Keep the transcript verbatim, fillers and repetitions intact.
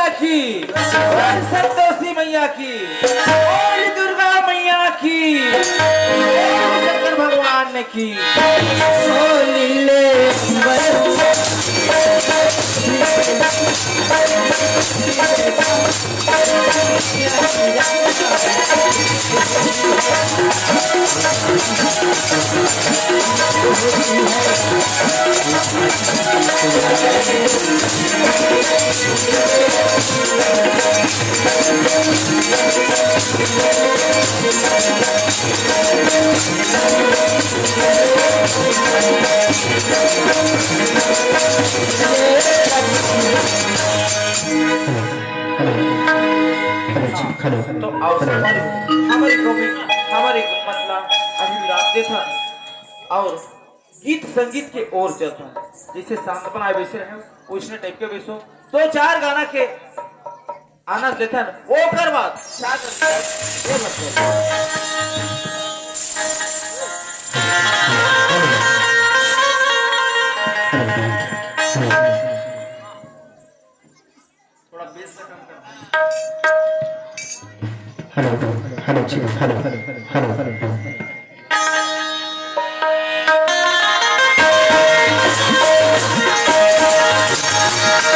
की, ओम संतोषी मैया की, बोल दुर्गा मैया की, बोल शंकर भगवान की। होली ले हेलो, हेलो, हेलो जी, हेलो, तो आओ हेलो। हमारी, हमारी कवि, हमारी मतलब अभी विराम देथन और गीत संगीत के ओर चलथन। जैसे शांत बनाए बैसे रहे, वैसने टाइप के बैसो। दो चार गाना के आनंद लेथन, ओकर बाद चार गाना के ओर चलथन। थोड़ा बेस से कम कर। हेलो, हेलो जी, हेलो, हेलो।